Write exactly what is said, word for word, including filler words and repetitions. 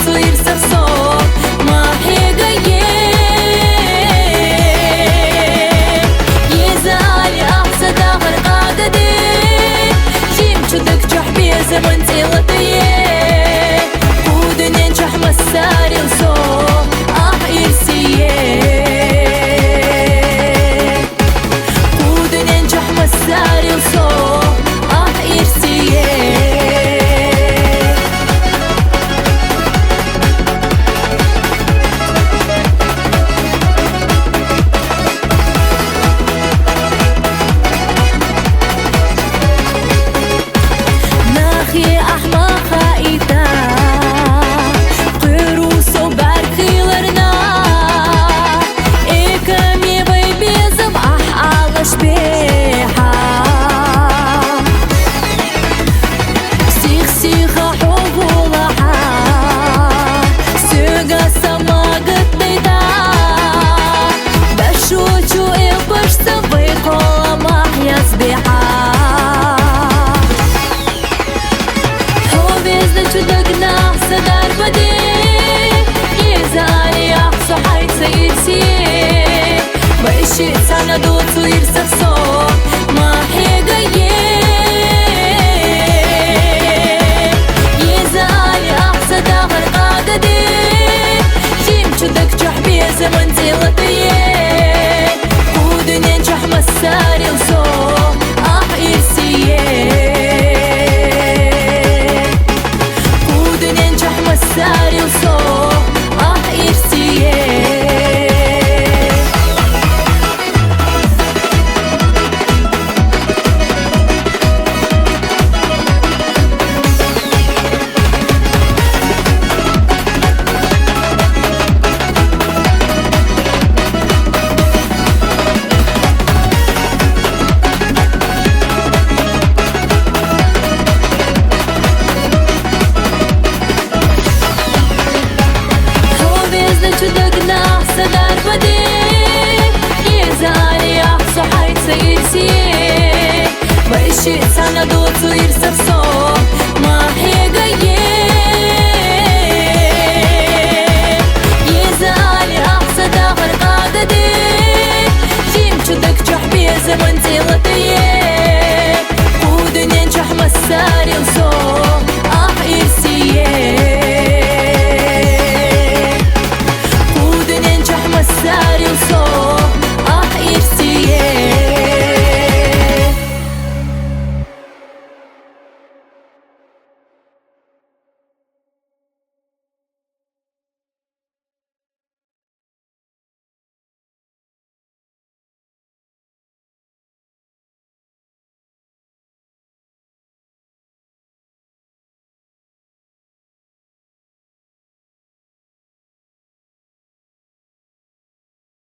цу ирсав со ма хьегае. Еза али ахца дахар къагаде, жим чудак чухь беза ман цӀилатае. Кудунен чухь массарил со ахь ирсие. Кудунен чухь массарил со ахь ирсие. Нахи ахмаха ита, къуьру со баркиларна, эками вай безам ахь алаш беха. Сих-сиха хьо гулаха, суга самагат дайта, башучу элбаш са вай къола махьяз беха. Хьо везна чудагнах са дарбаде, изари ахсо хьайца ирсие. Баши цана дуцу ирсав со ма хьегае. Изари ахса дахар къагаде, жим чудак чухь беза ман цӀилатае. Кудунен чухь массарил со ахь ирсие. Кудунен чухь массарил со ахь ирсие. Хьо везна чудагнах са дарбаде, изари ахсо хьайца ирсие. Баши цана дуцу ирсав со ма хьегае.